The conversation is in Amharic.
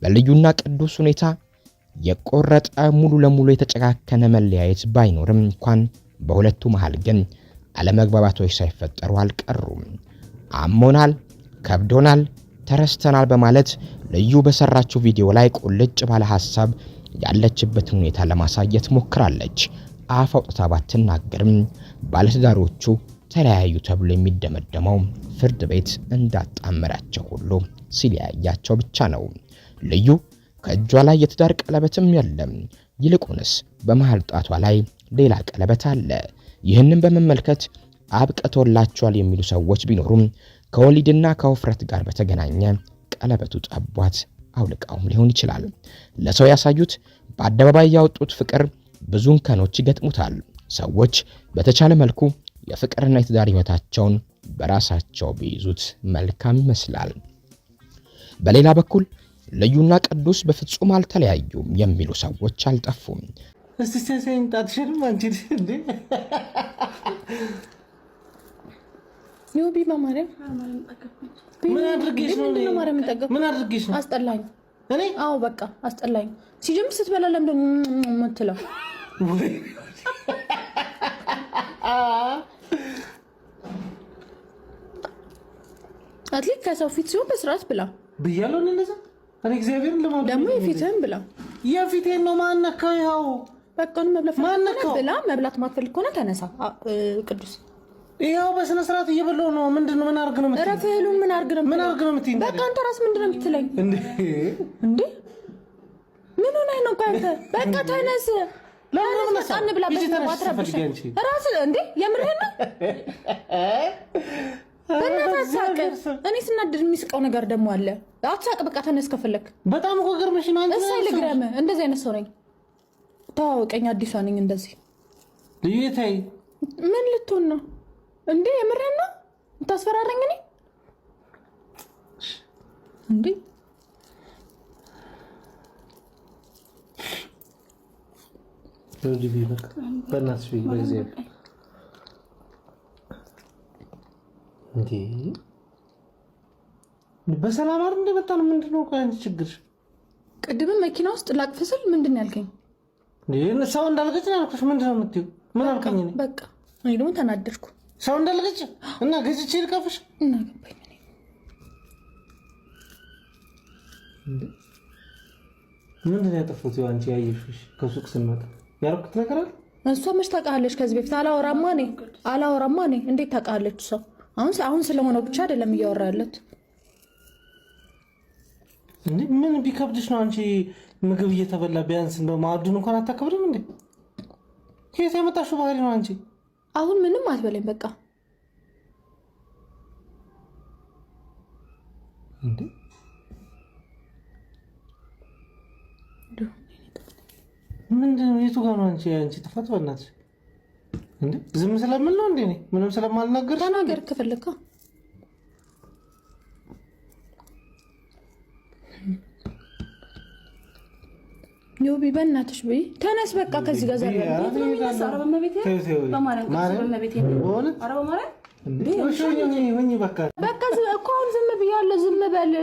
በልዩና ቅዱስ ሁኔታ የቆረጠ ሙሉ ለሙሉ የተጨካከነ መለያየት ባይኖርም እንኳን በሁለቱ መሃል ግን አለመግባባቶች ሳይፈጠሩ አልቀሩም። አሞናል፣ ከብዶናል፣ ተረስተናል በማለት ልዩ በሰራችው ቪዲዮ ላይ ቁልጭ ባለ ሐሳብ ያለችበትን ሁኔታ ለማሳየት ሞክራለች። አፍ አውጥታ ባትናገርም ባለትዳሮቹ ተለያዩ ተብሎ የሚደመደመው ፍርድ ቤት እንዳጣመራቸው ሁሉ ሲለያያቸው ብቻ ነው። ልዩ ከእጇ ላይ የትዳር ቀለበትም የለም። ይልቁንስ በመሃል ጣቷ ላይ ሌላ ቀለበት አለ። ይህንን በመመልከት አብቅቶላቸዋል የሚሉ ሰዎች ቢኖሩም ከወሊድና ከውፍረት ጋር በተገናኘ ቀለበቱ ጠቧት አውልቃውም ሊሆን ይችላል። ለሰው ያሳዩት በአደባባይ ያወጡት ፍቅር ብዙ እንከኖች ይገጥሙታል። ሰዎች በተቻለ መልኩ የፍቅርና የትዳር ሕይወታቸውን በራሳቸው ቢይዙት መልካም ይመስላል። በሌላ በኩል ልዩና ቅዱስ በፍጹም አልተለያዩም የሚሉ ሰዎች አልጠፉም። እስቲ ሲያሳይኝ ጣትሽንም አንቺ እንዴ ዮቢ በማርያም ምን አድርጌሽ ነው? ማርያም የምጠገብ ምን አድርጌሽ ነው? አስጠላኝ። እኔ አዎ በቃ አስጠላኝ። ሲጀምር ስትበላ ለምንድን ነው የምትለው? At least ከሰው ፊት ሲሆን በስርዓት ብላ ብያለሁ። እኔ እንደዛ እኔ እግዚአብሔርን ለማለት ደግሞ የፊትህን ብላ። የፊቴን ነው ማነካው? ይኸው በቃ መብላት ማነካው? ብላ። መብላት ማትፈልግ ከሆነ ተነሳ ቅዱስ። ይኸው በስነ ስርዓት እየበላሁ ነው። ምንድን ነው? ምን አድርግ ነው የምትይኝ? እረፍ። እህሉን ምን አድርግ ነው ምን አድርግ ነው የምትይኝ? በቃ አንተ ራስህ ምንድን ነው የምትለኝ እንዴ? እንዴ? ምን ሆነህ ነው? ቆይ አንተ በቃ ተነስ። ለምን ተነስ፣ በቃ እንብላበት ሂጂ ነው። ተነሽ አትረብሽ። ስትፈልጊ አንቺ። ራስህ እንዴ የምርህን ነው? በእናትህ አትሳቅ። እኔ ስናደድ የሚስቀው ነገር ደግሞ አለ። አትሳቅ። በቃ ተነስ ከፈለክ። በጣም እኮ ገርመሽ ነው አንቺ። እሰይ ልግረምህ። እንደዚህ አይነት ሰው ነኝ። ተዋወቀኝ፣ አዲሷ ነኝ። እንደዚህ ልዩ ተይ። ምን ልትሆን ነው እንዴ? የምርህን ነው የምታስፈራረኝ? እኔ እንዴ ልዩ በቃ በእናትሽ ብይ፣ በእግዚአብሔር እንዴ በሰላም አይደል እንደመጣ ነው። ምንድን ነው ቆይ አንቺ ችግርሽ? ቅድምም መኪና ውስጥ ላቅፍ ስል ምንድን ነው ያልከኝ? እንዴ ሰው እንዳልገጭ ነው ያልኩሽ። ምንድን ነው የምትይው? ምን አልከኝ? እኔ በቃ እኔ ደግሞ ተናደድኩ ሰው እንዳልገጭ እና ገጭቼ ልቀፍሽ እና ገባኝ እኔ። ምንድን ነው ያጠፉት? አንቺ ያየሽሽ ከሱቅ ስንመጣ ያልኩት ነገር አለ? እሷ መች ታውቃለች? ከዚህ በፊት አላወራማ እኔ አላወራማ እኔ እንዴት ታውቃለች? እሷ አሁን አሁን ስለሆነው ብቻ አይደለም እያወራ ያለት። እንዴ ምን ቢከብድሽ ነው አንቺ ምግብ እየተበላ ቢያንስ እንደው ማዕዱን እንኳን አታከብድም እንዴ? ከየት ያመጣሽው ባህሪ ነው አንቺ? አሁን ምንም አትበለኝ በቃ። እንዴ ምንድን ነው? የቱ ጋር ነው አንቺ የአንቺ ጥፋት? በእናትሽ እንዴ ዝም ስለምል ነው እንዴ? እኔ ምንም ስለማልናገር ተናገር ከፈለግካ። ዮቢ በእናትሽ ብይ ተነስ በቃ ከዚህ ጋር ዘር በእውነት እንዴ? እሺ ሁኚ ሁኚ በቃ በቃ እኮ አሁን ዝም ብያለሁ። ዝም በል።